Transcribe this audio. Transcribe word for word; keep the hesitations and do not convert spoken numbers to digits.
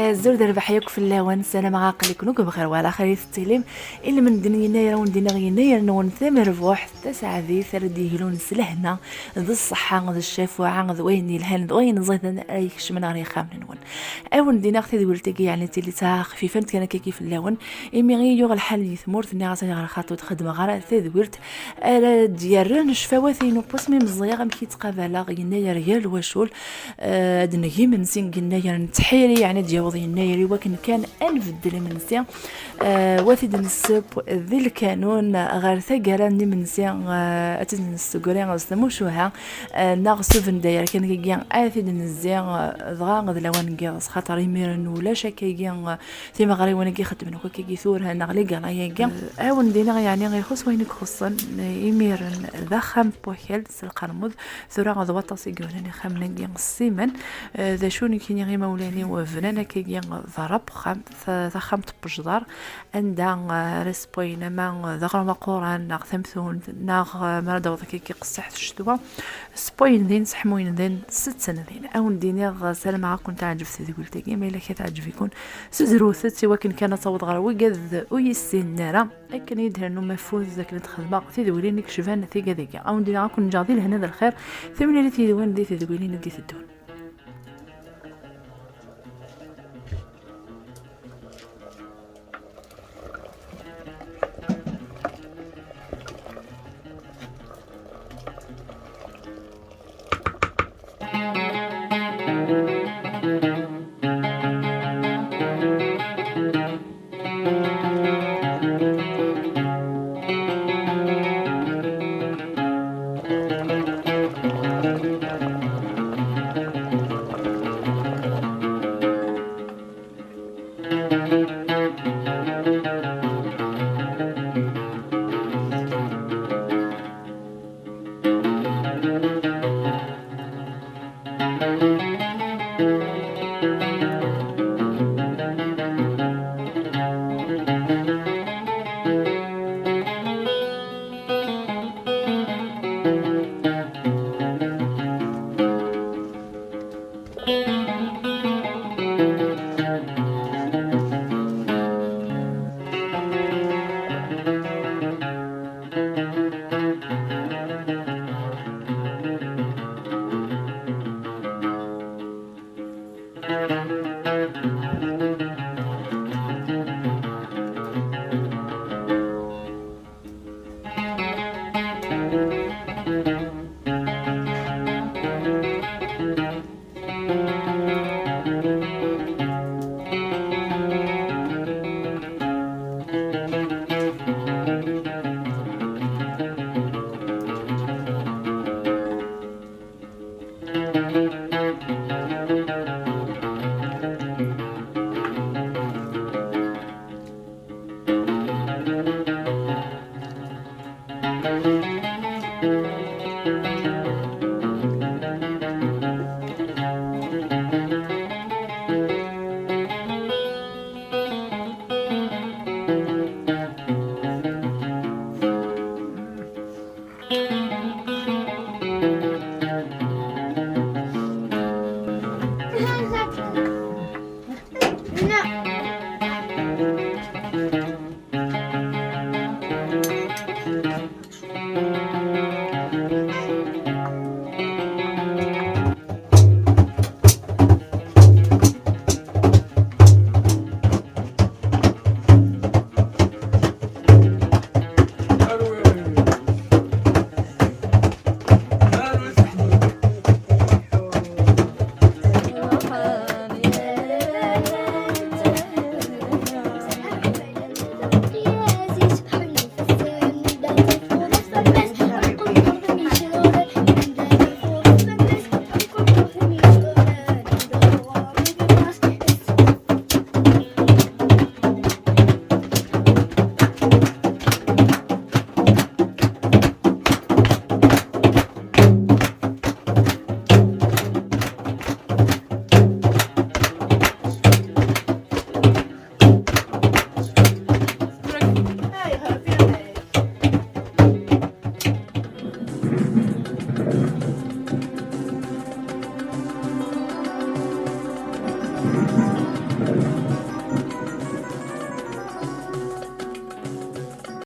Azul d rrbeḥ yakk fell-awen, ssarameɣ aql-iken akk bxir wala xir i tetthilim. Ilmend n Yennayer, awen-d-iniɣ Yennayer-nwen d amerbuḥ, d taseɛdit ara d-yeglun s lehna, d ṣṣeḥḥa, d ccafuɛa, d wayen yelhan, d wayen ẓiden ara ikecmen ɣer yixxamen-nwen. Awen-d-iniɣ tadwilt-agi, yeɛni d tillit xfifant kan akkagi fell-awen, imi i yuɣ lḥal di tmurt, nniɣ-as ayɣer xaṭi ur d-xeddmeɣ ara tadwilt ara d-yerren ccfawat-inu n wass mi meẓẓiyeɣ, amek i ttqabaleɣ Yennayer gar lwacul. Eh, ad neg imensi deg Yennayer n tḥiri, yeɛni ad d-yaweḍ Yennayer i wakken kan ad nbeddel imensi. Eh, wa t-id-nesseww di lkanun ɣer taggara n imensi, eh, ad t-id-nessegri s tmucuha, eh, neɣ s ubendayer kan akkagi ad t-id-nezzi, eh, dɣa d lawan n yiḍes, xaṭer imiren ulac akkagi, eh, timeɣriwin i ixeddmen akk akkagi tura neɣ ligala-agi. Eh, awen-d-iniɣ yeɛni ixuṣ wayen i ixuṣṣen, eh, imiren d axxam n wakal s lqermud. Tura d waṭas i yebnan ixxamen-agi s ssiman. Eh, d acu nekkini imawlan-iw bnan akkagi d rrab uxxam, ta-, taxxamt n wejḍar, anda, eh, ara sewwayen ama d aɣrum aquran neɣ tamtunt neɣ, eh, mi ara d-taweḍ akkagi qessiḥt ccetwa, sewwayen din, seḥmuyen din, setten din. Awen-d-iniɣ, eh, ssarameɣ ad ken-teɛǧeb tedwilt-agi, ma yella akka teɛǧeb-iken, sezrewet-tt i wakken kan ad taweḍ ɣer wigad ur yi-ssinen ara. Akken i d-rennum afud, akken i d-xedmeɣ tidwilin i yecban tigad-agi. Awen-d-iniɣ ad ken-ǧǧeɣ di lehna d lxir, timlilit yid-wen di tedwilin i d-iteddun.